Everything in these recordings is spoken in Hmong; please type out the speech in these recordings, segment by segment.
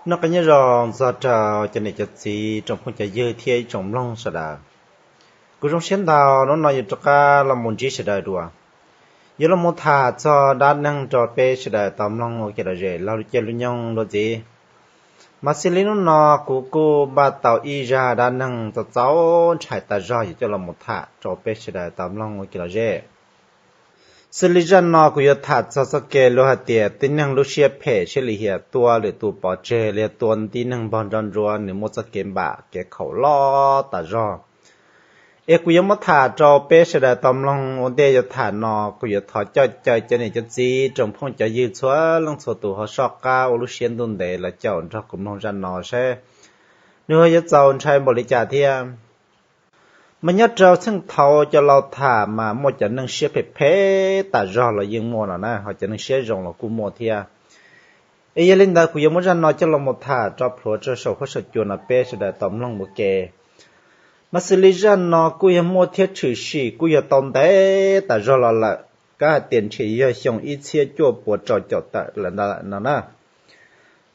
Noj qab nyob zoo txog rau cov niam cov txiv, tsoom phooj cov ywg thiab ib tsoom mloog sawv daws. Kuv zoo siab ntau hnub no yuav rov qab los mus ntsib sawv daws dua. Yuav los mus tham txog dab neeg rau peb sawv daws tau mloog ua ke lom zem laug lub caij lub nyoog dua ntxiv. Mas xws li hnub no kuv kuj npaj tau ib zaj dab neeg txaus txaus ntshai tas zog yuav coj los mus tham rau peb sawv daws tau mloog ua ke lom zem. Xws li zaj no kuv yuav tham txog txoj kev luag hais tias tib neeg lub siab phem siab lim hiam tua lwm tus pov tseg, los yog tua tib neeg npog nruab nrua, nws muaj txoj kev npam kev khaum loj tas zog. Es kuv yuav muab tham rau peb sawv daws tau mloog. Ua ntej yuav tham no kuv yuav thov coj caw cov niam cov txiv, tsoom phooj cov ywg txhua leej txhua tus ho soj qab ua lub siab ntuj ntev los caum nrog kuv mloog zaj no saib nws ho yuav txaus ntshai npaum li cas thiab. Mas nyob rau txheej thaud cov laus tham mas muaj cov neeg siab phem phem tas zog los yeej muaj no na, ho cov neeg siab zoo los kuj muaj thiab. Es yog li ntawd kuv yuav muab zaj no coj los mus tham rau plhuav rau saum huab saum cua no peb sawv daws tau mloog ua ke. Mas xws li zaj no kuj yog muaj thiab tshwm sim kuj yog tau ntev tas zog los lawm, kab hais tias ntshe yog xyoo ib txhiab cuaj puas rau caum tawm lawm ntawd lawm no na.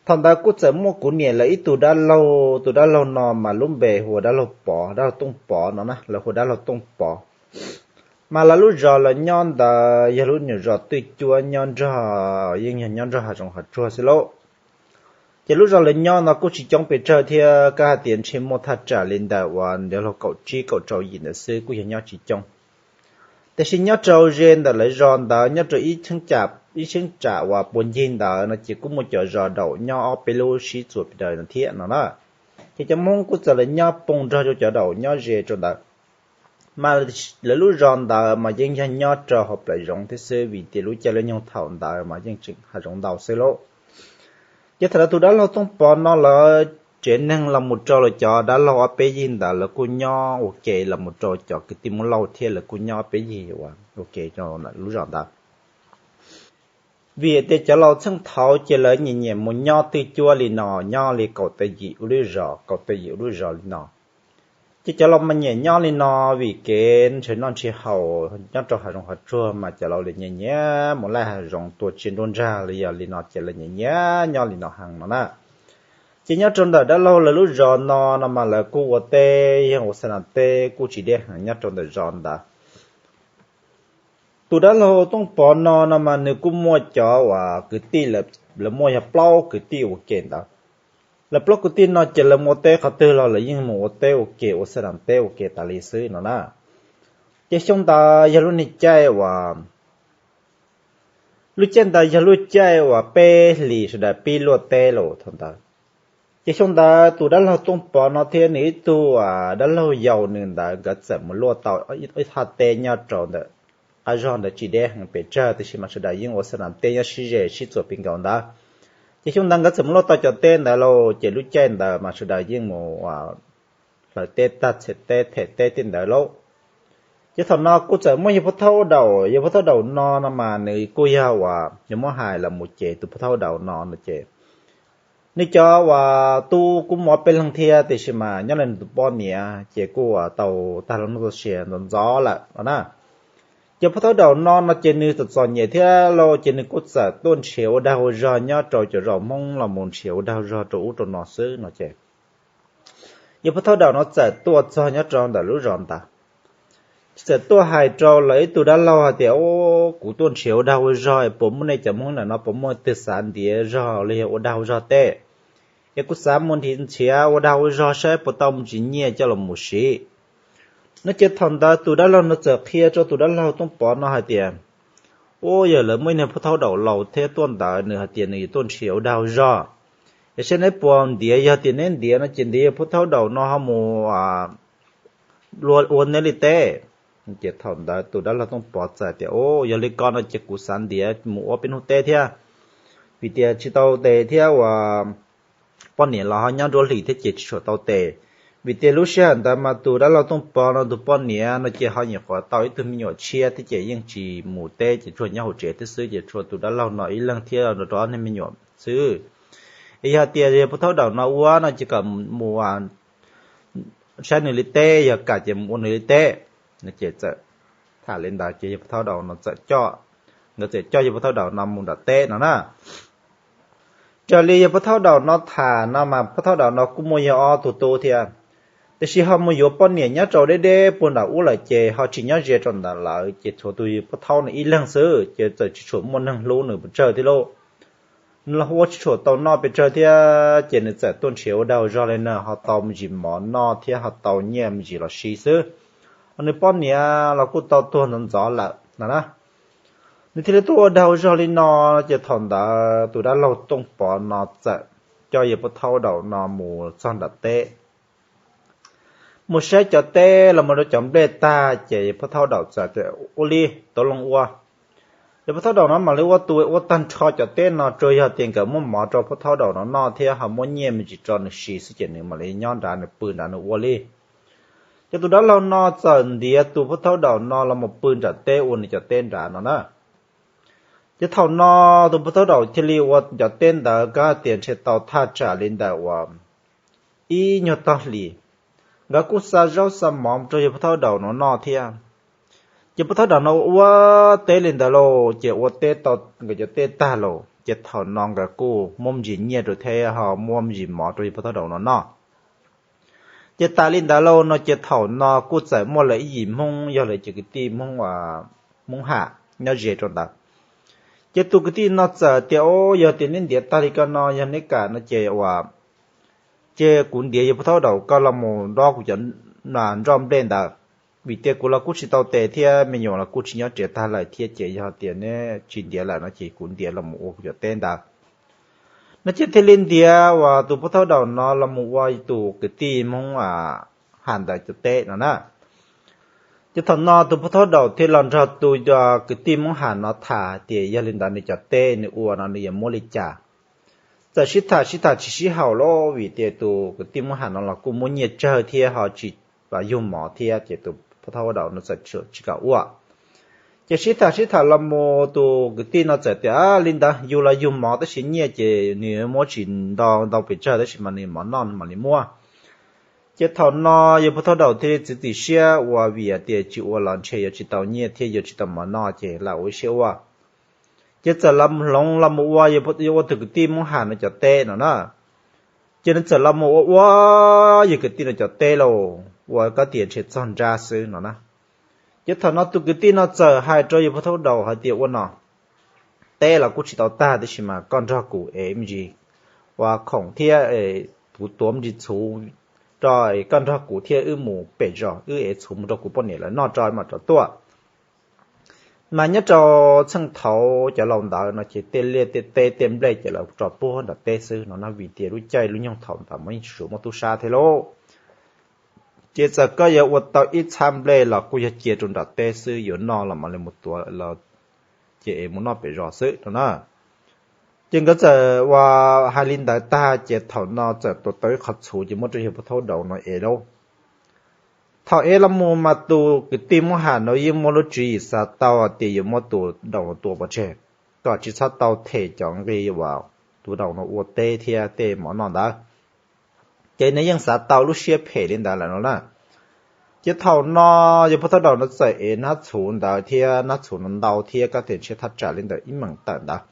Thaum ntawd kuj txawm muaj kuv niam lawv ib tug dab laug, tus dab laug no mas lub npe hu ua dab laug Pov, dab laug Tooj Pov no na, lawv hu ua dab laug Tooj Pov. Mas lawv lub zos lawv nyob ntawd yog lub nyuam zos twj cuab nyob nrog, yeej yog nyob nrog hav zoov hav tsuag xwb lauj. Ces lub zos lawv nyob no kuj tsis coob pes tsawg thiab, kab hais tias ntshe muaj thaj tsam li ntawm uas ntawd los kaum tsib kaum rau yim ntawd xwb, kuj yog nyob tsis coob. Tiam sis nyob rau ze ntawm lawv zos ntawd, nyob rau ib cheeb tsam uas puag ncig ntawd no ces kuj muaj cov zos daum nyob ob peb lub sib txuas pes daws no thiab no na. Ces cov Hmoob kuj txawm los nyob poob nrog rau cov daum nyob ze rau ntawd. Mas lawv lub zos ntawd mas yeej yog nyob rau hauv plawv zoov thiab xwb, vim tias lub caij lub nyoog thaum ntawd mas yeej tseem hav zoov ntau xwb lauj. Ces thaum ntawd tus dab laug Tooj Pov no lawv tsev neeg los mus rau lawv cov dab laug ob peb yig ntawd lawv kuj nyob ua ke, los mus rau cov kwv tij Hmoob Lauj thiab lawv kuj nyob ob peb yig ua ke rau lub zos ntawd. Vim tias cov laus txheej thaud ces lawv nyiam nyiam mus nyob twj cuab li no, nyob li kaum tawm yim ua lub zos, kaum tawm yim ua lub zos li no. Ces cov laus mas nyiam nyob li no vim kev nrhiav noj nrhiav haus nyob rau hav zoov hav tsuag mas cov laus li nyiam nyiam mus laij hav zoov tua tsiaj nruab nrag li yog li no ces lawv nyiam nyiam nyob li no heev no na. Ces nyob rau ntawm dab laug lawv lub zos no no mas lawv kuj ua teb yog ua xa nas teb kuj tsis deb heev nyob rau ntawm zos ntawd. Tus dab laug Tooj Pov no no mas nws kuj muaj cov uas kwv tij, lawv muaj yog plaub kwv tij ua ke ntawd. Lawv plaub kwv tij no ces lawv mus ua teb qhov twg los lawv yeej mus ua teb ua ke, ua xa nas teb ua ke tas li xwb no na. Ces xyoo ntawd yog lub niag caij uas, lub caij ntawd yog lub caij uas peb hlis sawv daws pib luaj teb los thaum ntawd. Ces xyoo ntawd tus dab laug Tooj Pov no thiab nws ib tug dab laug yau nws ntawd nkawd txawm mus luaj tau ib thaj teb nyob rau ntawm qab zog ntawd tsis deb heev pes tsawg tiam sis mas sawv daws yeej ua xa nas teb nyob sib ze sib txuas pes nkaus ntawd. Ces xyoo ntawd nkawd txawm mus luaj tau cov teb ntawd lauj, ces lub caij ntawd mas sawv daws yeej mus hlawv teb tag, txhem teb, them teb tej ntawd lauj. Ces thaum no kuj txawm muaj yawg Phub Thaub Daum, yawg Phub Thaub Daum no no mas nws kuj yog uas yog muab hais los mus ces tus Phub Thaub Daum no no ces nws cov uas tub kuj muaj ob peb leeg thiab tiam sis mas nyob li nws tus poj niam ces kuj uas tau tag lub neej txoj sia ntxov ntxov lawm no na. Ces Phub Thaub Daum no no ces nws txom txom nyem thiab lauj, ces nws kuj txawm tuaj nrhiav ua dag ua zog nyob rau cov zos Hmoob los mus nrhiav ua dag ua zog rau ub rau no xwb no ces yawg Phub Thaub Daum no txawm tuaj txog nyob rau ntawm lub zos ntawd. Txawm tuaj hais rau lawv ib tug dab laug hais tias, Kuv tuaj nrhiav ua dag ua zog, puas muaj nej cov Hmoob ntawm no puas muaj twg xav ntiav zog los yog ua dag ua zog teb? Es kuv xav mus nrhiav ua dag ua zog saib puas tau me ntsis nyiaj coj los mus siv. No ces thaum ntawd tus dab laug no txawm qhia rau tus dab laug Tooj Pov no hais tias, Ub, yog lawv muaj ib niag Phub Thaub Daum laus thiab tuaj ntawd, nws hais tias nws yuav tuaj nrhiav ua dag ua zog. Es saib neb puas ntiav, yog tias neb ntiav no ces ntiav yawg Phub Thaub Daum no ho mus ua neb li teb. Ces thaum ntawd tus dab laug Tooj Pov txawm tias, Ub, yog li ko no ces kuv xav ntiav mus ua peb hnub teb thiab, vim tias tsis tau tes thiab uas poj niam los ho nyob nruab hlis thiab ces tsis tshua tau tes. Vim tias lub sij hawm ntawd mas tus dab laug Tooj Pov no tus poj niam no ces ho nyuam qhuav tau ib tug me nyuam tshiab thiab ces yeej tsis mus teb ces tsuas nyob hauv tsev thiab xwb, ces tshuav tus dab laug no ib leeg thiab rau ob niag me nyuam xwb. Es yog tias yawg Phub Thaub Daum no ua no ces kom mus saib nws li teb, yog kam ces mus ua nws li teb. No ces txawm tham li ntawd ces yawg Phub Thaub Daum no txawm coj, nkawd txawm coj yawg Phub Thaub Daum no mus nram teb no na. Raws li yawg Phub Thaub Daum no tham no mas Phub Thaub Daum no kuj muaj yog ob tug tub thiab, tiam sis ho mus yuav poj niam nyob rau deb deb puag nram ub lawm ces ho tsis nyob ze rau ntawd lawm, ces tshuav tus Phub Thaub no ib leeg xwb, ces txawm tsis tshua muaj neeg hlub nws pes tsawg thiab lauj. Nws los ua tsis tshua tau noj pes tsawg thiab, ces nws txawm tuaj nrhiav ua dag ua zog li no ho tau me ntsis mov noj thiab ho tau nyiaj me ntsis los siv xwb. Ho nws poj niam los kuj tau tuag ntxov ntxov lawm no na. Nws thiaj li tuaj ua dag ua zog li no, ces thaum ntawd tus dab laug Tooj Pov no txawm coj yawg Phub Thaub Daum no mus txog nram teb, mus saib cov teb los mus rau cov nplej tag, ces yawg Phub Thaub Daum txawm tias, Ua li, tau loo ua. Yawg Phub Thaub Daum no mam li ua tus ua tag nrho cov teb no, tsuas yog tias nkawd muab mov rau Phub Thaub Daum no noj thiab ho muab nyiaj me ntsis rau nws siv xwb ces nws mam li nyob nrad, nws pw nrad nws ua li. Ces tus dab laug no txawm ntiav tus Phub Thaub Daum no los mus pw nram teb ua nws cov teb nrad no na. Ces thaum no tus Phub Thaub Daum thiaj li ua cov teb ntawd kab tias ntshe tau thaj tsam li ntawm uas ib nyuag tog hlis. Nkawd kuj xa zaub xa mov rau yawg Phub Thaub Daum no noj thiab. Ces Phub Thaub Daum no ua teb li ntawd lauj, ces ua teb tau nkawd cov teb tag lauj, ces thaum no nkawd kuj muab me ntsis nyiaj rau thiab ho muab me ntsis mov rau yawg Phub Thaub Daum no noj. Ces tas li ntawd lauj no ces thaum no kuj txawm muaj lawv ib yim Hmoob yog lawv cov kwv tij Hmoob, Hmoob Ham nyob ze rau ntawd. Ces tus kwv tij no txawm tias, Au, yog tias neb ntiav tag li ko no yog neb kam no ces ua, ces kuv ntiav yawg Phub Thaub Daum koj los mus dob kuv cov nroj nplej ntawd, vim tias kuv los kuj tsis tau tes thiab me nyuam los kuj tsis nyob riam tag lawm thiab, ces yog tias neb tsis ntiav lawm no ces kuv ntiav los mus ua kuv cov teb ntawd. No ces thiaj li ntiav uas tus Phub Thaub Daum no los mus ua tus kwv tij Hmoob Ham ntawd cov teb no na. Ces thaum no tus Phub Thaub Daum thiaj los nrog tus kwv tij Hmoob Ham no tham hais tias yog li ntawd nws cov teb nws ua no nws yuav muab li cas. Txawm sib tham sib tham tsis sib haum lauj, vim tias tus kwv tij Hmoob Ham no los kuj muaj nyiaj tsawg thiab ho tsis yug mov thiab, ces tus Phub Thaub Daum no txawm tsis kam ua. Ces sib tham sib tham los mus tus kwv tij no txawm tias, Li ntawd yug los yug mov tab sis nyiaj ces nws muab tsis ntau ntau pes tsawg tab sis mas nws mov noj nws mam li muab. Ces thaum no yawg Phub Thaub Daum thiaj li txiav txim siab ua vim tias tsis ua los ntshe yuav tsis tau nyiaj thiab yuav tsis tau mov noj ces lam ua ib siab ua. Ces txawm los hloov los mus ua, ua tus kwv tij Hmoob Ham no cov teb no na. Ces nws txawm los mus ua ua yawg kwv tij no cov teb lauj, ua kab tias ntshe txog nrab xwb no na. Ces thaum no tus kwv tij no txawm hais rau yawg Phub Thaub Daum hais tias, Ua no, teb los kuj tsis tau tag tab sis mas koj nrog kuv es me ntsis ua khoom thiab, kuv tuav me ntsis txhuv rau, koj nrog kuv thiab wb mus pem zos wb ev txhuv mus rau kuv poj niam lawv noj tso mam rov tuaj. Mas nyob rau txheej thaud cov laus ntawd no ces tej liaj tej teb tej nplej ces lawv tso puag nram teb xwb no na, vim tias lub caij lub nyoog thaum ntawd mas yeej tsis tshua muaj tub sab thiab lauj. Ces txawm koj yuav ua tau ib txhab nplej los kuj yog cia rau nram teb xwb, yuav noj los mam li mus tuav los ces es mus noj pem zos xwb no na. Ces nkawd txawm ua hais li ntawd tag ces thaum no txawm tuav tau ib qho txhuv ces muab rau yawg Phub Thaub Daum no es lauj. Thaum ev los mus mas tus kwv tij Hmoob Ham no yeej muaj lub tswv yim xav tau tias yuav muab tus daum no tua pov tseg, kom tsis txhob tau them cov nqi uas tus daum no ua teb thiab tej mov noj ntawd. Ces nws yeej xav tau lub siab phem li ntawd lawm no na. Ces thaum no yawg Phub Thaub Daum no txawm ev hnab txhuv ntawd thiab hnab txhuv no ntau thiab kab tias ntshe thaj tsam li ntawm ib meem tawm ntawd.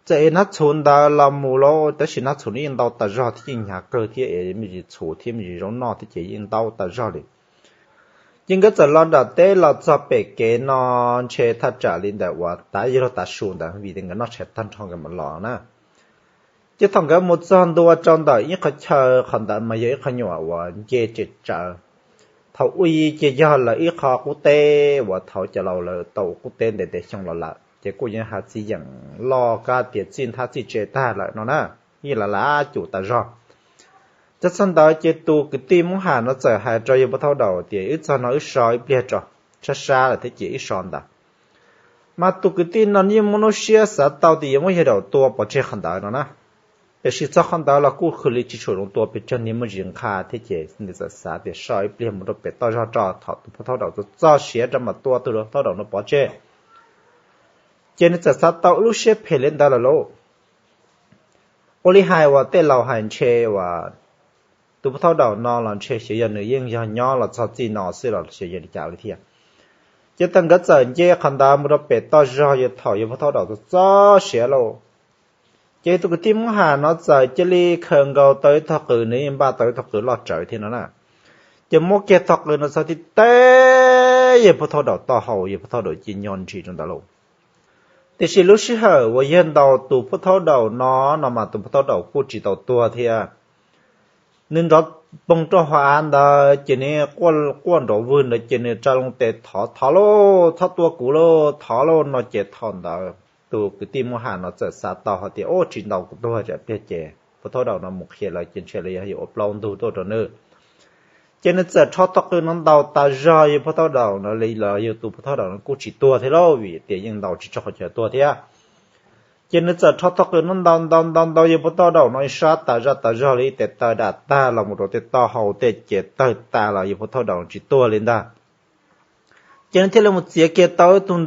Txawm ev hnab txhuv ntawd los mus lauj, tab sis hnab txhuv no yeej ntau tas zog thiab yeej hnyav kawg thiab ev me ntsis txhuv thiab me ntsis zaub noj thiab ces yeej ntau tas zog li. Ces nkawd txawm los nram teb los txog pem kev no ntshe thaj tsam li ntawm uas tav yog luag tav su ntawd vim tias nkawd noj tshais tag nrho nkawd mam los na. Ces thaum nkawd mus txog ntua rau ntawm ib qhov chaw, qhov ntawd mas yog ib qhov nyuam uas nce tsem tsawv. Thaum ub ces yog lawv ib qho qub teb uas thaud cov laus lawv tau ua qub teb ntev ntev xyoo los lawm ces kuj yeej hav txiv yeem loj kab tias txij nthab txij tse tag lawm no na, yeej lav lav cum tas zog. Txog txog ntawd ces tus kwv tij Hmoob Ham no txawm hais rau yawg Phub Thaub Daum tias wb txog no wb so ib pliag tso, sab sab lawm thiab ces wb so ntawd. Mas tus kwv tij no yeej muaj lub siab xav tau tias yuav muab yawg Daum tua pov tseg qhov ntawd no na. Tiam sis txog qhov ntawd los kuj khwv li tsis tshua zoo tua pes tsawg, nws muaj ntsis nqha thiab ces nws txawm xav tias so ib pliag mus rau pem toj zog tso, thaum tus Phub Thaub Daum txog txog siav rau mam tua tus Phub Thaub Daum no pov tseg. Ces nws txawm xav tau lub siab phem li ntawd lawm lauj. Ua li hais uas tej laus hais ntshe uas tus Phub Thaub Daum no los ntshe xyov yog nws yeej yog nyob los txog txij no xwb los xyov yog li cas li thiab. Ces thaum nkawd txawm nce qhov ntawd mus rau pem toj zog, yog thaum yawg Phub Thaub Daum txog txog siav lauj, Ces tus kwv tij Hmoob Ham no txawm cia li khaws nkaus tau ib tog qws, nws yeej npaj tau ib tog qws loj tsawv thiab no na. Ces muab kiag tog qws no txhawb tib teb yawg Phub Thaub Daum taub hau, yawg Phub Thaub Daum cia nyo ntsis rau ntawd lauj. Tiam sis lub sij hawm uas yawg ntaus tus Phub Thaub Daum no, no mas tus Phub Thaub Daum kuj tsis tau tuag thiab. Nws nrov poog rau hauv av ntawd ces nws quaj nrov vwg ntawd ces nws tsa loo tes thov, thov lauj, txhob tua kuv lauj, thov lauj no ces thaum ntawd tus kwv tij Hmoob Ham no txawm xav tau hais tias, ua tsis ntaus kuv tuag tsam pliag ces Phub Thaub Daum no mus qhia lawv ces ntshe lawv yog yuav ua plaub ntug tuaj rau nws. Ces nws txawm rho tog qws no ntaus tas zog yawg Phub Thaub Daum no li los yawg tus Phub Thaub Daum no kuj tsis tuag thiab lauj, vim tias yeej ntaus tsis tso qhov chaw tuag thiab. Ces nws txawm rho tog qws no ntaus ntaus ntaus ntaus yawg Phub Thaub Daum no ib sab tas zog tas zog li, tes taw dam tag los mus rau tej taub hau tej ces tawg tas los yawg Phub Thaub Daum tsis tuag li ntag. Ces nws thiaj li mus txiav kiag tau tus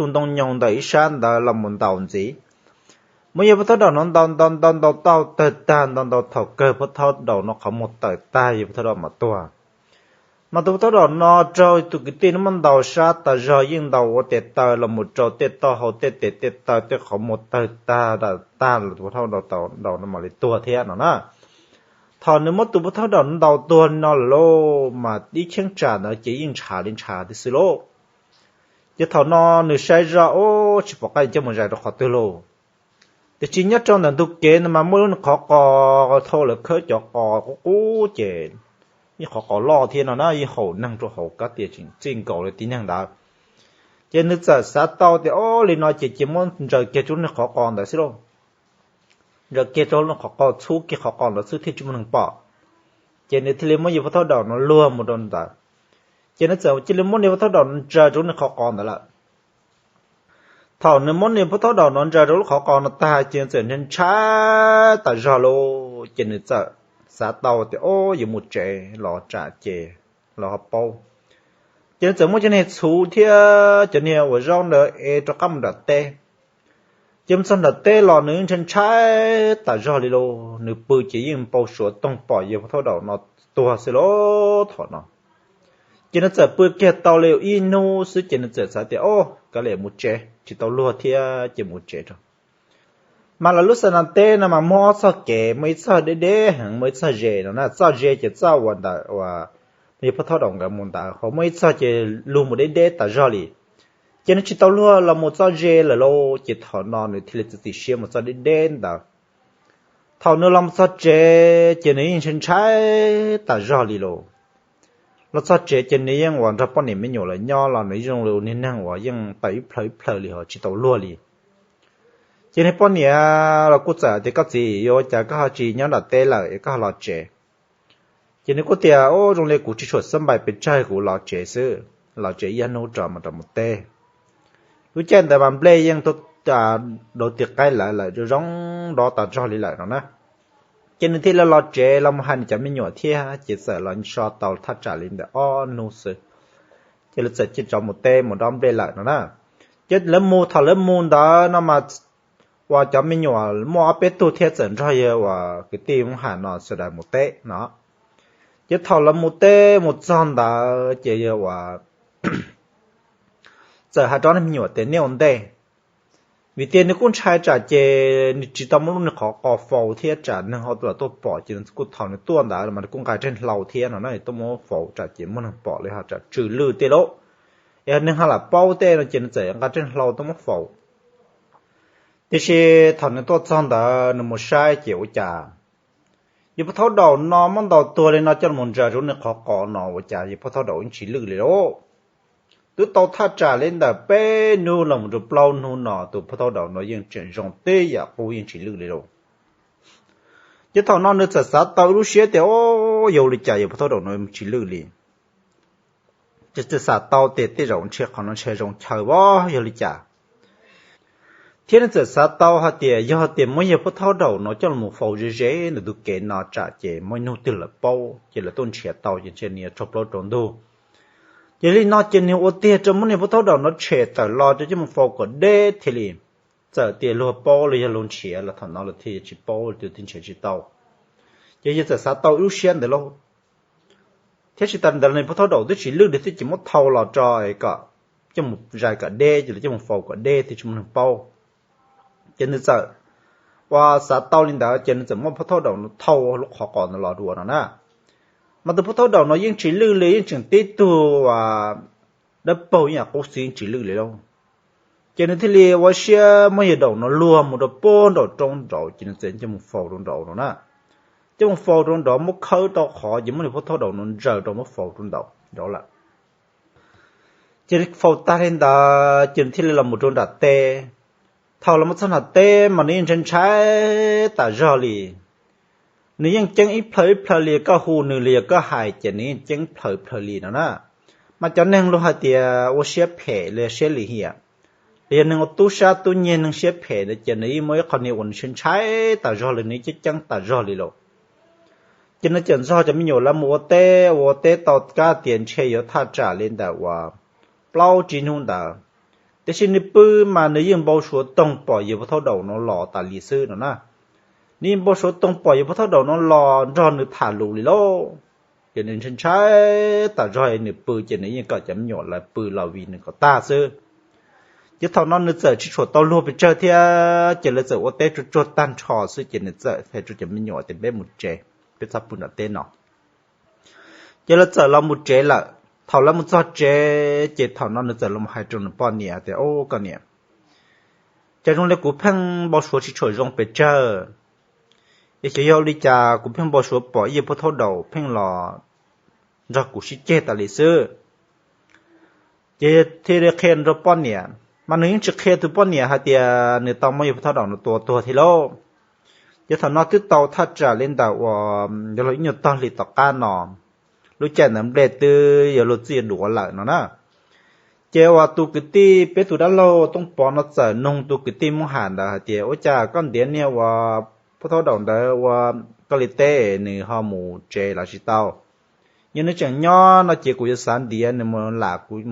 ntoo nyoos ntawm ib sab ntawd los mus ntaus ntxiv. Muab yawg Phub Thaub Daum no ntaus ntaus ntaus ntaus tau tawg tag, ntaus ntaus thaum kawg Phub Thaub Daum no qhov muag tawm tag, yawg Phub Thaub Daum mam tuag. Mas tus Phub Thaub Daum no raug tus kwv tij no muab ntaus sab tas zog, yeej ntaus ua tes taw los mus rau tej taub hau tej tes tej taw tej qhov muag tawg tag dam tag los tus Phub Thaub Daum no mam li tuag thiab no na. Thaum nws muab tus Phub Thaub Daum ntaus tuag li no lawm lauj, mas ib cheeb tsam ntawd ces yeej ntshav li ntshav tib xwb lauj. Ces thaum no nws saib zoj, ub, tsis pom qab coj mus zais rau qhov twg lauj. Tiam sis nyob rau ntawm ntug kev ntawd mas muaj lub niag qhov qos, thaum lawv khawb cov qos qub qub ces ib qhov qos loj thiab no na, yeej haum neeg rau hauv kab tias tseem txij nkaus li tib neeg ntawd. Ces nws txawm xav tau tias, ob, li no ces cia muab ntsaws kiag rau lub niag qhov qos ntawd xwb lauj. Ntsaws kiag rau lub qhov qos, txhub kiag qhov qos ntawd xwb thiaj tsis muaj neeg pom. Ces nws thiaj li muab yawg Phub Thaub Daum no luag mus rau ntawd. Ces nws txawm cia li muab niag Phub Thaub Daum no ntsaws rau lub niag qhov qos ntawd lawm. Thaum nws muab niag Phub Thaub Daum no ntsaws rau lub qhov qos no tag ces nws txawm ntshai ntshai tas zog lauj. Ces nws txawm xav tau tias, ob, yuav mus tsev los tsam ces lawv ho paub. Ces nws txawm muab cov niag txhuv thiab cov niag uas zaub ntawd ev rov qab mus nram teb. Ces mus txog nram teb los nws ntshai ntshai tas zog li lauj, nws pw ces yeej npau suav toog pom yawg Phub Thaub Daum no tuag xwb lauj thaum no. Ces nws txawm pw kiag tau li ib hnub xwb ces nws txawm xav tias, ob, kav liam mus tsev, tsis tau luag thiab ces mus tsev rau. Mas lawv lub xa nas teb no mas muaj ob txoj kev, muaj ib txoj deb deb heev, muaj ib txoj ze no na. Txoj ze ces txoj uas ntawm uas yawg Phub Thaub Daum nkawd mus ntawd, ho muaj ib txoj ces luag mus deb deb tas zog li. Ces nws tsis tau luag los mus txoj ze lawm lauj, ces thaum no nws thiaj li txiav txim siab mus txoj deb deb ntawd. Thaum nws los mus txog tsev ces nws yeej ntshai ntshai tas zog li lauj. Los txog tsev ces nws yeej uas nrog poj niam me nyuam lawv nyob los nws zoo li niag neeg uas yeej tawm ib plhaw ib plhaw li ho tsis tau luag li. Ces niag poj niam los kuj txawm tias, koj txiv, yuav ua cas koj ho tsis nyob nram teb lawm es koj ho los tsev? Ces nws kuj tias, ub, zoo li kuv tsis tshua xab npais pes tsawg, kuv los tsev xwb, los tsev ib hnub rov mam rov mus teb. Lub caij ntawd mas nplej yeej tuaj dauv tis qaib lawv lawm, zoo zoo nrov tas zog li lawm no na. Ces nws thiaj li los tsev los mus hais nws cov me nyuam thiab, ces txawm los so tau thaj tsam li ntawm ob hnub xwb, ces lawv txawm cia rov mus teb mus dob nplej lawm no na. Ces lawv mus, thaum lawv mus ntawd no mas uas cov me nyuam muaj ob peb tug thiab txawm nrog yawg uas kwv tij Hmoob Ham no sawv daws mus teb no. Ces thaum lawv mus teb mus txog ntawd ces yawg uas txawm hais rau niag me nyuam tias, nej ua ntej, vim tias nws kuj ntshai tsam ces nws tsis tau muab lub niag qhov qos faus thiab tsam neeg ho los tuaj pom, ces nws kuj, thaum nws tuaj ntawd mas nws kuj nqa tseg hlau thiab no na, tuaj muab faus tsam ces muaj neeg pom li ho tsam tsw lwj tej lauj, es neeg ho lam paub tej no ces nws txawm nqa tseg hlau tuaj muab faus. Tiam sis thaum nws tuaj txog ntawd nws mus saib ces ua cas yawg Phub Thaub Daum no muab ntaus tuag li no coj los ntsaws rau niag qhov qos no, ua cas yawg Phub Thaub Daum yeej tsis lwj li lauj. Twb tau thaj tsam li ntawm peb hnub los mus rau plaub hnub no tus Phub Thaub Daum no yeej tseem zoo tib yam qub, yeej tsis lwj li lauj. Ces thaum no nws txawm xav tau ib lub siab tias, o, yog li cas yawg Phub Thaub Daum no tsis lwj li. Ces txawm xav tau tias tej zaum ntshe qhov no ntshe zoo chaw vab yog li cas. Thiab nws txawm xav tau hais tias yog tias muab yawg Phub Thaub Daum no coj los faus ze ze ntawm ntug kev no tsam ces muaj ib hnub twg lawv paub ces lawv tuaj nrhiav tau ces ntshe nws yuav raug plaub raug ntug. Ces li no ces nws ua tiag rau muab niag Phub Thaub Daum no tshem tawm los rau coj mus faus kom deb thiaj li. Txawm tias luag paub los yog luag nrhiav los thaum no lawv thiaj tsis paub, lawv thiaj nrhiav tsis tau. Ces yawg txawm xav tau ib lub siab ntawd lauj. Thiab tsis tas ntawd niag Phub Thaub Daum twb tsis lwj li thiab ces muab thau los rau kom coj mus zais kom deb ces lawv coj mus faus kom deb thiaj tsis muaj neeg paub. Ces nws txawm ua xav tau li ntawd ces nws txawm muab phab thaub daum no thau lub qhov qos ntawd los dua no na. Mas tus phab thaub daum no yeej tsis lwj li, yeej tseem tib tug dawb paug, yeej yam qub xwb, yeej tsis lwj li lauj. Ces nws thiaj li ua siab muab yawg daum no luag mus rau puag nraum roob nraud, ces nws txawm coj mus faus rau nraud no na. Coj mus faus rau nraud, muab khawb rau qhov, ces muab nws phab thaub daum no ntsaws rau muab faus rau nraud nraud lawm. Ces faus tag li ntawd ces nws thiaj li los mus rau nram teb. Thaum los mus txog nram teb mas nws yeej ntshai ntshai tas zog li. Nws yeej ceeb ib plhaw ib plhaw li, koj hu nws li, yog koj hais ces nws yeej ceeb plhaw plhaw li no na. Mas cov neeg luag hais tias ua siab phem li siab lim hiam, los yog neeg ua tub sab tub nyiag neeg siab phem ntawd ces nws yeej muaj ib qho niag uas nws ntshai ntshai tas zog li, nws ceeb ceeb tas zog li lauj. Ces nws txawm nrog cov me nyuam lawv mus ua teb, ua teb tau kab tias ntshe yuav thaj tsam li ntawm uas plaub tsib hnub ntawd. Tiam sis nws pw mas nws yeej npau suav toog pom yawg phab thaub daum no los tas li xwb no na. Nws yeej npau suav toog pom yawg phab thaub daum no los nrog nws tham lus li lauj. Ces nws ntshai ntshai tas zog, nws pw ces nws yeej kom cov me nyuam lawv pw los vim nws kom tag xwb. Ces thaum no nws txawm tsis tshua tau luag pes tsawg thiab, ces lawv txawm ua teb tsuag tsuag tag nrho xwb, ces nws txawm hais rau cov me nyuam tias peb mus tsev, peb txhob pw nram teb no. Ces lawv txawm los mus tsev lawm. Thaum lawv mus txog tsev ces thaum no nws txawm los hais rau nws poj niam tias, Au, koj niam, cas zoo li kuv pheej npau suav tsis tshua zoo pes tsawg, es xyov yog li cas kuv pheej npau suav pom ib yawg phab thaub daum pheej los nrog kuv sib ceg tas li xwb. Ces thiaj li qhia rau poj niam, mas nws yeej tsis qhia tus poj niam hais tias nws tau muab yawg phab thaub daum no tua tuag thiab lauj. Ces thaum no twb tau thaj tsam li ntawm uas yog los ib nyuag tog hli tom qab no, lub caij ntawd nplej twb yuav luag txij duav lawm no na. Ces uas tus kwv tij, peb tus dab laug Tooj Pov no txawm nug tus kwv tij Moob Ham ntawd hais tias, Ua cas koj ntiav niag uas phab thaub daum ntawd ua koj li teb nws ho mus tsev los tsis tau? Yog nws tseem nyob no ces kuv yuav xav ntiav nws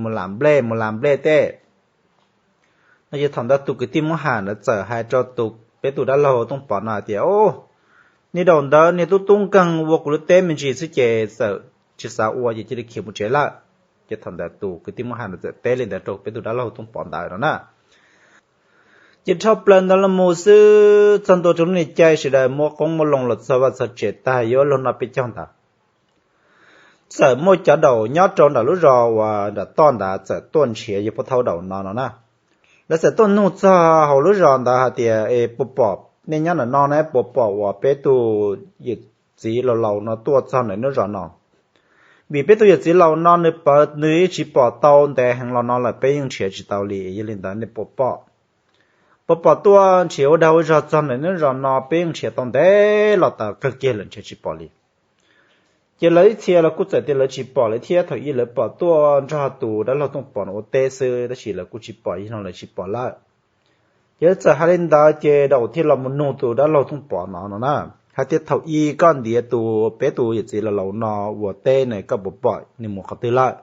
mus lam nplej, mus lam nplej teb. No ces thaum ntawd tus kwv tij Moob Ham ntawd txawm hais rau tus, peb tus dab laug Tooj Pov no hais tias, Au, niag daum ntawd niag tub tub nkeeg ua kuv lub teb me ntsis xwb ces txawm tsis xav ua ces cia li khiav mus tsev lawm. Ces thaum ntawd tus kwv tij Moob Ham ntawd txawm teb li ntawd rau peb tus dab laug Tooj Pov ntawd no na. Ces dhau plaws ntawd los mus xwb, txog ntua rau lub niag caij sawv daws muab qoob muab loo los txog vaj txog tsev tag yuav luag noj peb caug ntawd, txawm muaj cov daum nyob rau nram lub zos uas nram toj ntawd txawm tuaj nrhiav yawg phab thaub daum no no na. Lawv txawm tuaj nug txog hauv lub zos ntawd hais tias, Es puas pom nej nyob ntawm no ne, puas pom uas peb tus yawm txiv laus laus no tuaj txog ntawm lub zos no? Vim peb tus yawm txiv laus no nws pawv nws yeej tsis pom tau ntev heev los no lawm, peb yeej nrhiav tsis tau li. Yog li ntawd nej puas pom, puas pom tuaj nrhiav ua dag ua zog txog ntawm lub zos no? Peb yeej nrhiav tau ntev los tas kawg kiag lawm nrhiav tsis pom li. Ces lawv ib txhia los kuj txawm tias lawv tsis pom li thiab, thaum ub lawv pom tuaj nrog tus dab laug Tooj Pov no ua teb xwb, tab sis lawv kuj tsis pom, yog no lawv tsis pom lawm. Ces lawv txawm hais li ntawd ces daum thiaj los mus nug tus dab laug Tooj Pov no no na, hais tias, Thaum ub koj ntiav tus, peb tus yawm txiv laus laus no ua teb na, koj puas pom nws mus qhov twg lawm?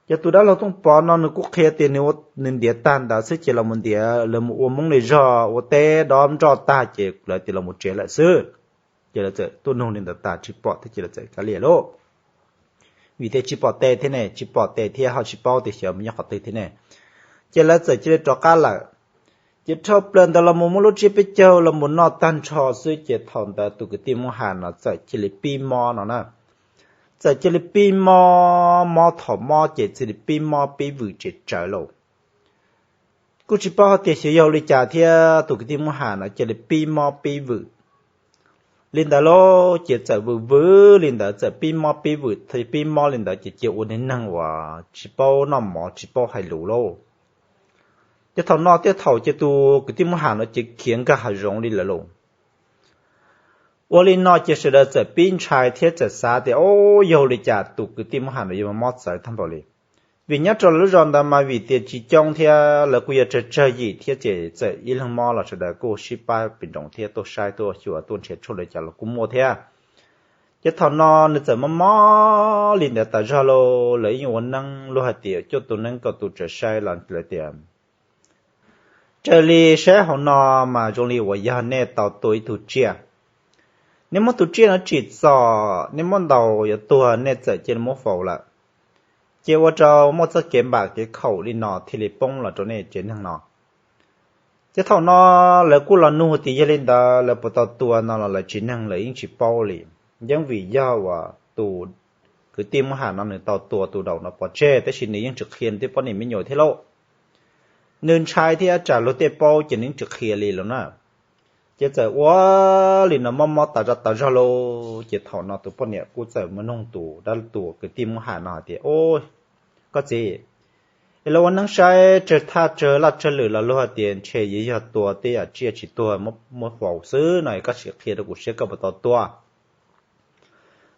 Ces tus dab laug Tooj Pov no nws kuj qhia tias nws ntiav tag ntawd xwb ces los mus ntiav, lawv mus ua Hmoob li zog ua teb dob nroj tag ces lawv tias los mus tsev lawm xwb. Ces lawv txawm tuaj nug li ntawd tas tsis pom thiab ces lawv txawm kav liam lauj. Vim tias tsis pom tes thiab ne, tsis pom tes thiab ho tsis paub tias xyov mus nyob qhov twg thiab ne. Ces lawv txawm cia li rov qab lawm. Ces dhau plaws ntawd los mus muab lub tsiab peb caug los mus noj tag nrho xwb ces thaum ntawd tus kwv tij Moob Ham no txawm cia li pib mob no na. Txawm cia li pib mob, mob thaum mob ces cia li pib mob pib vwm tsev tsawv lauj. Kuj tsis paub hais tias xyov yog li cas thiab tus kwv tij Moob Ham no cia li pib mob pib vwm li ntawd lauj. Ces txawm vwm vwm li ntawd, txawm pib mob pib vwm, pib mob li ntawd ces cia ua niag neeg uas tsis paub noj mov tsis paub hais lus lauj. Ces thaum no thiab thaum ces tus kwv tij Moob Ham no ces khiav nkag hav zoov li lawm lauj. Ua li no ces sawv daws txawm pib ntshai thiab txawm xav tias, Au, yog li cas tus kwv tij Moob Ham no yuav mob txawv tag npaum li? Vim nyob rau lawv lub zos ntawd mas vim tias tsis coob thiab lawv kuj yog tsawg tsawg yim thiab ces txawm ib leeg mob los sawv daws kuj sib pab pem nroos thiab tuaj saib tuaj xyuas tuaj nrhiav tshuaj li cas los kuj muaj thiab. Ces thaum no nws txawm mob mob li ntawd tas zog lauj, lawv yeej ua neeb luag hais tias cuaj tus neeb kaum tus tsaws saib los lawv tias, Raws li saib hauv no mas zoo li uas yog nej tau tua ib tug tsiaj. Nej muab tus tsiaj no tsim txom, nej muab ntaus yuav tuag nej txawm cia li muab faus lawm. Ces ua rau muaj txoj kev npam kev khaum li no thiaj li poob los rau nej tsev neeg no. Ces thaum no lawv kuj los nug tias yog li ntawd lawv puas tau tua no los lawv tsev neeg lawv yeej tsis paub li. Yeej vim yog uas tus kwv tij Muab Ham no nws tau tua tus daum no pov tseg tab sis nws yeej tsis qhia nws tej poj niam me nyuam thiab lauj. Nws ntshai thiab tsam luag tej paub ces nws yeej tsis qhia li lawm na. Ces txawm ua li no mob mob tas zog tas zog lauj. Ces thaum no tus poj niam kuj txawm mus nug tus dab tus kwv tij Muab Ham no hais tias, Koj txiv, es los ua neeb saib tsawg thaj tsawg laj tsawg lwm los luag hais tias ntshe yuav yog tua tej yam tsiaj tsis tuag muab faus xwb no, koj sim qhia rau kuv saib koj puas tau tua.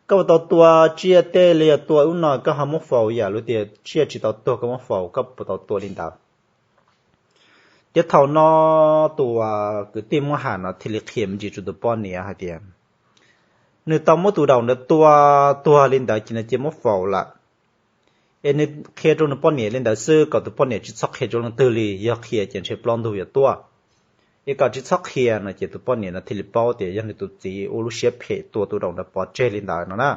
Koj puas tau tua tsiaj tej li yog tua ub no koj ho muab faus yam luag tias tsiaj tsis tau tuag koj muab faus, koj puas tau tua li ntawd? Ces thaum no tus kwv tij Muab Ham no thiaj li qhia me ntsis rau tus poj niam hais tias nws tau muab tus daum ntawd tua tuag li ntawd ces nws cia muab faus lawm. Es nws qhia rau nws poj niam li ntawd xwb kom tus poj niam tsis txhob qhia rau leej twg li, yog qhia ces ntshe plaub ntug yuav tuaj. Es kom tsis txhob qhia no ces tus poj niam no thiaj li paub tias yog nws tus txiv ua lub siab phem tua tus daum ntawd pov tseg li ntawd no na.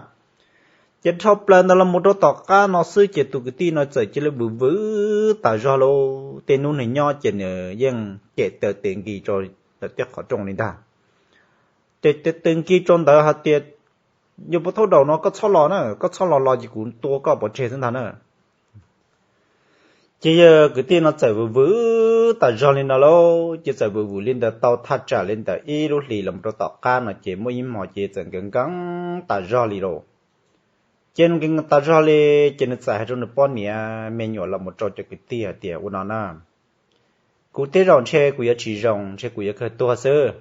Ces dhau plaws ntawd los mus rau tom qab no xwb ces tus kwv tij no txawm cia li vwm vwm tas zog lauj. Tej hnub nws nyob ces nws yeej cem taw tes nkis rau ntawm tej qhov rooj li ntag. Ces taw tes nkis rau ntawd hais tias, Yuav puas thaub daum no koj txhob los na, koj txhob los los ces kuv tua koj pov tseg xwb ntag na. Ces yawg kwv tij no txawm vwm vwm tas zog li no lauj, ces txawm vwm vwm li ntawd tau thaj tsam li ntawd ib lub hlis los rau tom qab no ces muaj ib hmo ces txawm nkees nkees tas zog li lauj. Ces nws nkees nkees tas zog li, ces nws txawm hais rau nws poj niam me nyuam los mus rau cov kwv tij hais tias, Ua no na, kuv tej zaum ntshe kuv yuav tsis zoo, ntshe kuv yuav kawg tuag xwb.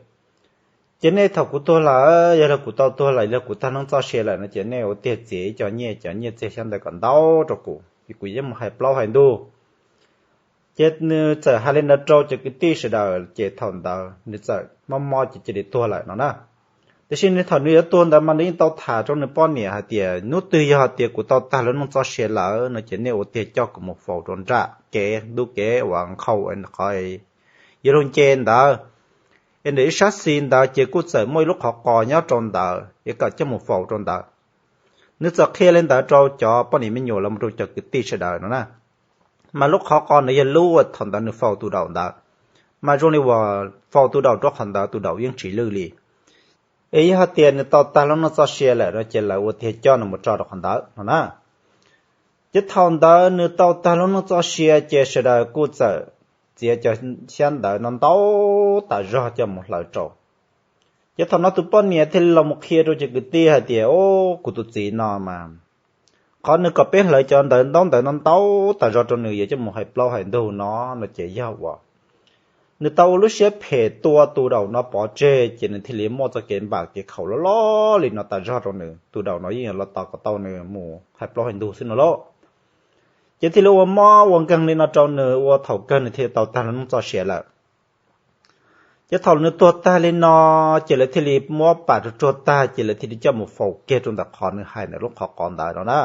Ces nej thaum kuv tuag lawm, yog li kuv tau tuag lawm, yog li kuv tag neeb txoj sia lawm no ces nej ua tiag txiav ib co nyiaj, cov nyiaj txiag xyab ntawv kom ntau rau kuv, ces kuv yuav mus hais plaub hais ntug. Ces nws txawm hais li ntawd rau cov kwv tij sawv daws, ces thaum ntawd nws txawm mob mob ces cia li tuag lawm no na. Tiam sis nws thaum nws yuav tuag ntawd mas nws yeej tau tham rau nws poj niam hais tias, Hnub twg yog hais tias kuv tau tag lub neej txoj sia lawm no ces nej ua tiag coj kuv mus faus rau nram kev ntug kev uas nkhaus qhov yuav luag nce ntawd, es ntawm ib sab xis ntawd ces kuj txawm muaj ib lub qhov qos nyob rau ntawd es kom coj mus faus rau ntawd. Nws txawm qhia li ntawd rau cov poj niam me nyuam los rau cov kwv tij sawv daws no na. Mas lub qhov qos ntawd yog lub uas thaum ntawd nws faus tus daum ntawd, mas zoo li uas faus tus daum rau qhov ntawd tus daum yeej tsis lwj li. Es yog hais tias nws tau tag lub neej txoj sia lawm no ces lawv ua tiag coj nws mus tso rau qhov ntawd no na. Ces thaum ntawd nws tau tag lub neej txoj sia ces sawv daws kuj txawm txiav cov xyab ntawv no ntau tas zog coj mus hlawv rau. Ces thaum no tus poj niam thiaj li los mus qhia rau cov kwv tij hais tias, Au, kuv tus txiv no mas qhov nws kom peb hlawv cov ntawv ntaub ntawv no ntau tas zog rau nws yuav coj mus hais plaub hais ntug no, no ces yog uas nws tau ua lub siab phem tua tus daum no pov tseg ces nws thiaj li muaj txoj kev npam kev khaum loj loj li no tas zog rau nws. Tus daum no yeej yuav los tos kom tau nws mus hais plaub hais ntug xwb no lauj. Ces thiaj li ua mob ua nkeeg li no rau nws ua thaum kawg nws thiaj tau tag lub neej txoj sia lawm. Ces thaum nws tuag tag li no, ces lawv thiaj li muab pam rau tsuag tag ces lawv thiaj li coj mus faus kiag rau ntawm qhov nws hais ntawm lub qhov qos ntawd no na.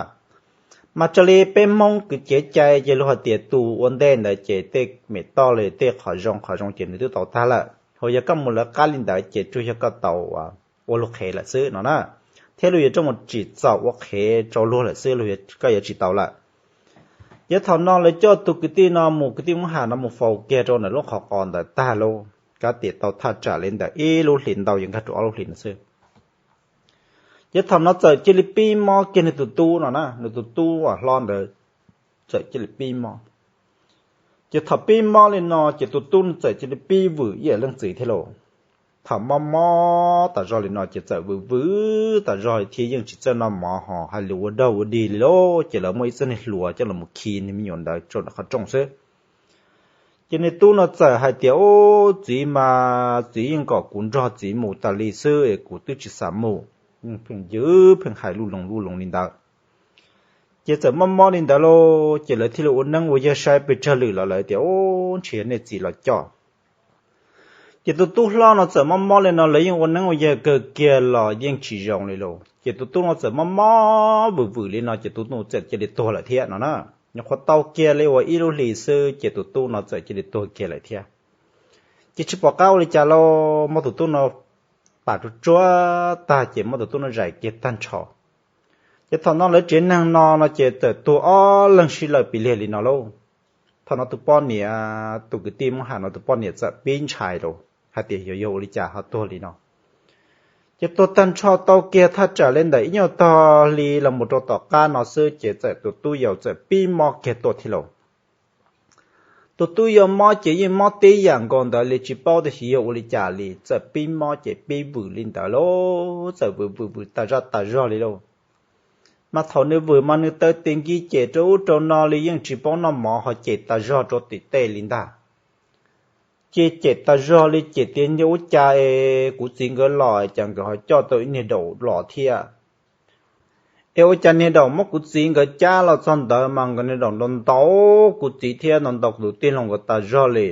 Mas raws li peb Hmoob kwv cev cai ces luag hais tias tus ua ntej ntawd ces tej mem toj li tej qhov zoo qhov zoo ces nws twb tau tag lawm, ho yog koj mus lawv qab li ntawd ces tsuas yog koj tau ua luag qhev lawm xwb no na, thiab luag yuav coj mus tsim txom ua qhev rau luag lawm xwb, koj yuav tsis tau lawm. Ces thaum no lawv coj tus kwv tij no mus, kwv tij Muab Ham no mus faus kiag rau ntawm lub qhov qos ntawd tag lauj, kav tias tau thaj tsam li ntawm ib lub hlis ntau yuav nkag rau ob lub hlis no xwb. Ces thaum no txawm cia li pib mob kiag nws tus tub no na, nws tus tub uas hlob ntawd txawm cia li pib mob. Ces thaum pib mob li no ces tus tub no txawm cia li pib vwm ib yam leej txiv thiab lauj. Thaum mob mob tas zog li no ces txawm vwm vwm tas zog li thiab yeej tsis txawj noj mov ho hais lus ua dog ua dig li lauj. Ces lawv muaj ib txoj niag hlua coj los khi nws me nyuam ntawd rau ntawm qhov rooj xwb. Ces nws tub no txawm hais tias, Ub, txiv mas txiv yeej kom kuv nrog txiv mus tas li xwb es kuv twb tsis xav mus. Pheej yws pheej hais luj loos luj loos li ntawd. Ces txawm mob mob li ntawd lauj, ces lawv thiaj li ua neeb ua yaig saib pes tsawg lwm los lawv tias, Ub, ntshe yog nej txiv los coj. Ces tus tub hlob no txawm mob mob li no lawv yeej ua neeb ua yaig kawg kiag los yeej tsis zoo li lauj. Ces tus tub no txawm mob mob vwm vwm li no ces tus tub txawm cia li tuag lawm thiab no na. Nyuam qhuav tau kiag li uas ib lub hlis xwb ces tus tub no txawm cia li tuag kiag lawm thiab. Ces tsis pom qab ua li cas lauj, muab tus tub no pam tsuag tsuag tag ces muab tus tub no zais kiag tag nrho. Ces thaum no lawv tsev neeg no no ces txawm tuag ob leeg sib lawm pim liag li no lauj. Thaum no tus poj niam, tus kwv tij Hmoob Ham no tus poj niam txawm pib ntshai rau hais tias yog, yog ua li cas ho tuag li no. Ces tuag tag nrho tau kiag thaj tsam li ntawm ib nyuag tog hli los mus rau tom qab no xwb ces txawm tus tub yau txawm pib mob kiag tuaj thiab lauj. Tus tub yau mob ces yeej mob tib yam nkaus ntawd li, tsis paub tias xyov yog ua li cas li, txawm pib mob ces pib vwm li ntawd lauj, txawm vwm vwm vwm tas zaj tas zog li lauj. Mas thaum nws vwm mas nws taw tes nkig cem rau ub rau no li, yeej tsis paub noj mov ho cem tas zog rau tim tej li ntag. Ces cem tas zog li, cem tias yog ua cas es kuv txiv nkawd los cas nkawd ho coj tau ib niag daum los thiab. Es ua cas niag daum muab kuv txiv nkawd cab los txog ntawd mas nkawd niag daum ntaus ntaus kuv txiv thiab ntaus ntaus kuv tus tij laug nkawd tas zog li.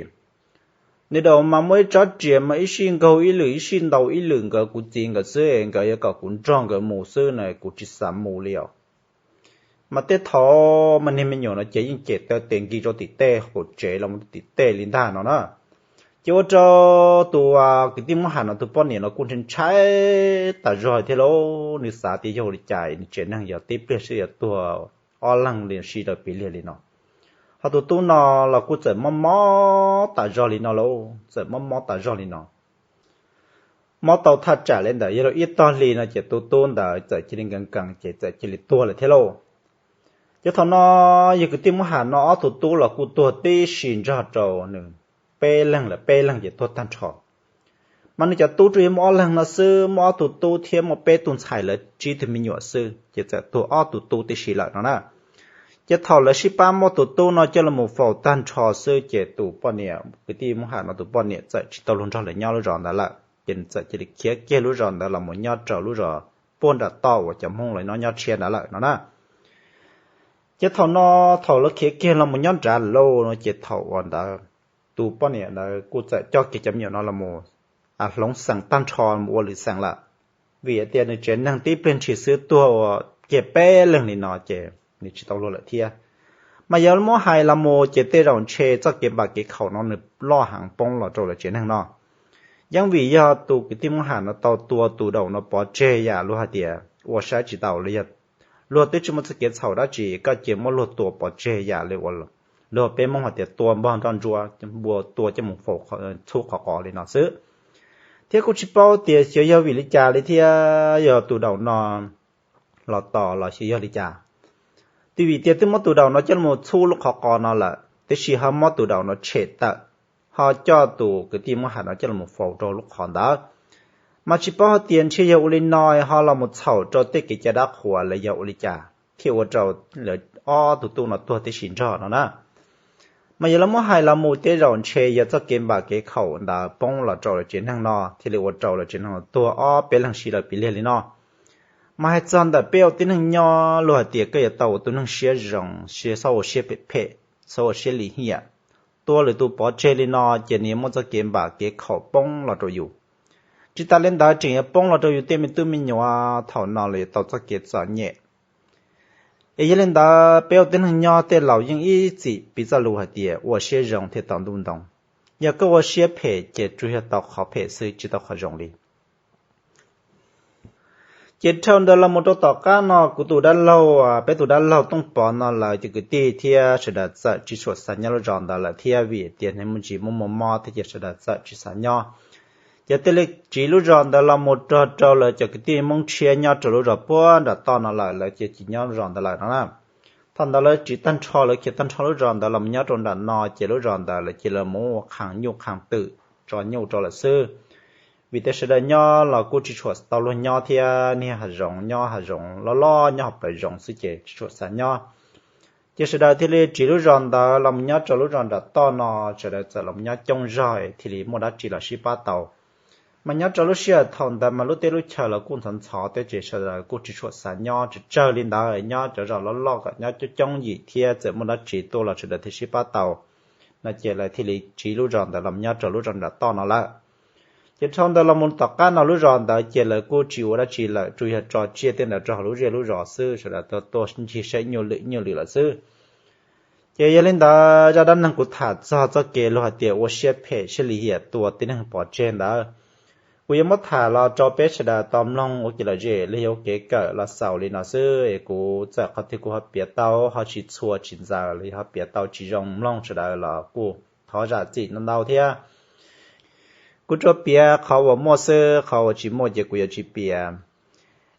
Niag daum mas muaj ib tsob riam mas ib sij nkaug ib lwm ib sij ntaus ib lwm nkawd kuv txiv nkawd xwb, nkawd yuav kom kuv nrog nkawd mus xwb na, kuv tsis xav mus li os. Mas tej thaum mas niag me nyuam no ces yeej cem taw tes nkig rau tim tej qaum tsev los mus rau tim tej li ntag no na. Ces ua rau tus kwv tij Hmoob Ham no tus poj niam no kuj ntshai ntshai tas zog thiab lauj, nws xav tias yog ua li cas nws tsev neeg yog tib pliag sib yuav tuag ob leeg li sib daws piv liag li no. Ho tus tub no los kuj txawm mob mob tas zog li no lauj, txawm mob mob tas zog li no. Mob tau thaj tsam li ntawm yog ib tog hli no ces tus tub ntawd txawm cia li nkees nkees ces txawm cia li tuag lawm thiab lauj. Ces thaum no yog kwv tij Hmoob Ham no ob tug tub los kuj tuag tib si nrog rau nws peb leeg lawm, peb leeg ces tuag tag nrho. Mas nws cov tub tsuas yog muaj ob leeg no xwb, muaj ob tug tub thiab muaj peb tug ntxhais lawv tsib tug me nyuam xwb ces txawm tuag ob tug tub tib si lawm no na. Ces thaum lawv sib pab muab tus tub no coj los mus faus tag nrho xwb ces tus poj niam, kwv tij Hmoob Ham no tus poj niam txawm tsis tau luag nrog lawv nyob lub zos ntawd lawm, ces nws txawm cia li khiav kiag lub zos ntawd los mus nyob rau lub zos puag nram toj uas cov Hmoob lawv nyob nyob tshiab ntawd lawm no na. Ces thaum no, thaum lawv khiav kiag los mus nyob nrad lawm lauj no ces thaum uas ntawd tus poj niam ntawd kuj txawm coj kiag cov me nyuam no los mus hloov xeem tag nrho mus ua lwm xeem lawm, vim hais tias nws tsev neeg tib pliag ntshis xwb tuag ua kiag peb leeg li no ces nws tsis tau luag lawm thiab. Mas yog muab hais los mus ces tej zaum ntshe txoj kev npam kev khaum no nws loj heev poob los rau lawv tsev neeg no. Yeej vim yog tus kwv tij Hmoob Ham no tau tua tus daum no pov tseg yam luag hais tias ua saib tsis taus los yog luag twb tsis muaj txoj kev txhaum dab tsi koj cia muab luag tua pov tseg yam li uas luag peb Hmoob hais tias tua npog nroj ntsuab, npua tua coj mus faus txhub qhov qos li no xwb. Thiab kuj tsis paub tias xyov yog vim li cas li thiab yog tus daum no los tos los xyov yog li cas. Twb vim tias twb muab tus daum no coj los txhub lub qhov qos no lawm tiam sis ho muab tus daum no tshem tawm, ho coj tus kwv tij Hmoob Ham no coj los faus rau lub qhov ntawd. Mas tsis paub hais tias ntshe yog ua li no ho los mus txhaum rau tej kev cai dab qhuas los yog ua li cas thiaj ua rau lawv ob tug tub no tuag tib si nrog no na. Mas yog lawv muab hais los mus tej zaum ntshe yog txoj kev npam kev khaum ntawd poob los rau lawv tsev neeg no thiaj li ua rau lawv tsev neeg no tuag ob peb leeg sib law piv liag li no. Mas hais txog ntawm peb ua tib neeg nyob luag hais tias koj yuav tau ua tus neeg siab zoo, siab txhob ua siab phem phem, txhob ua siab lim hiam. Tua lwm tus pov tseg li no ces nws muaj txoj kev npam kev khaum poob los rau yus. Tsis tas li ntawd tseem yuav poob los rau yus tej me tub me nyuam thaum no los yuav tau txoj kev txom nyem. Es yog li ntawd peb ua tib neeg nyob tej laus yeej ib txwm piv txoj lus hais tias ua siab zoo thiaj tau ntuj ntoo. Yog koj ua siab phem ces tsuas yog tau qhov phem xwb tsis tau qhov zoo li. Ces dhau ntawd los mus rau tom qab no kuv tus dab laug, peb tus dab laug Tooj Pov no lawv cov kwv tij thiab sawv daws txawm tsis tshua xav nyob lub zos ntawd lawm thiab vim tias hnub me ntsis muaj muaj mob thiab ces sawv daws txawm tsis xav nyob. Ces thiaj li tsiv lub zos ntawd los mus rau rau lawv cov kwv tij Hmoob tshiab nyob rau lub zos puag nram toj no lawm, lawv ces tsis nyob lub zos ntawd lawm no na. Thaum ntawd lawv tsiv tag nrho, lawv khiav tag nrho lub zos ntawd los mus nyob rau nram no ces lub zos ntawd lawv cia li mus ua qhas nyuj qhas twm tso nyuj rau lawm xwb. Vim tias sawv daws nyob los kuj tsis tshua tau luag nyob thiab, niag hav zoov nyob hav zoov loj loj nyob hauv plawv zoov xwb ces tsis tshua xav nyob. Ces sawv daws thiaj li tsiv lub zos ntawd los mus nyob rau lub zos nram toj no, sawv daws txawm los mus nyob coob zog thiaj li muaj dab tsi los sib pab tau. Mas nyob rau lub sij hawm thaum ntawd mas lub teb lub chaw los kuj ntxhov ntxhov thiab ces sawv daws kuj tsis tshua xav nyob tsawg tsawg li ntawd, nyob cov zos loj loj kom nyob coob coob yim thiab txawm muaj dab tsi tuaj los sawv daws thiaj sib pab tau. No ces lawv thiaj li tsiv lub zos ntawd los mus nyob rau lub zos nram toj no lawm. Ces dhau ntawd los mus tom qab no lub zos ntawd ces lawv kuj tsis ua dab tsi lawm, tsuas yog tso tsiaj tej ntawd rau hauv lub zej lub zos xwb, sawv daws tuaj tuaj ncig saib nyuj lwm nyuj lwm lawm xwb. Ces yog li ntawd zaj dab neeg kuv tham txog txoj kev luag hais tias ua siab phem siab lim hiam tua tib neeg pov tseg ntawd, Kuv yuav muab tham los rau peb sawv daws tau mloog ua kev lom zem los yog ua kev kawm los xaus li no xwb es kuv txawm qhov twg kuv ho piav tau ho tsis txhua tsis ntxaws los yog ho piav tau tsis zoo mloog sawv daws los kuj thov zam txim ntau ntau thiab. Kuv tsuas piav qhov uas muaj xwb, qhov uas tsis muaj ces kuv yuav tsis piav.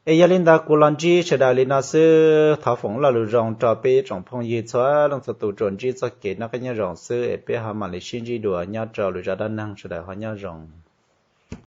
Es yog li ntawd kuv los ntsib sawv daws li no xwb, thov foom lo lus zoo rau peb tsoom phooj ywg txhua leej txhua tus tsuas ntsib txoj kev noj qab nyob zoo xwb es peb ho mam li sib ntsib dua nyob rau lwm zaj dab neeg, sawv daws ho nyob zoo.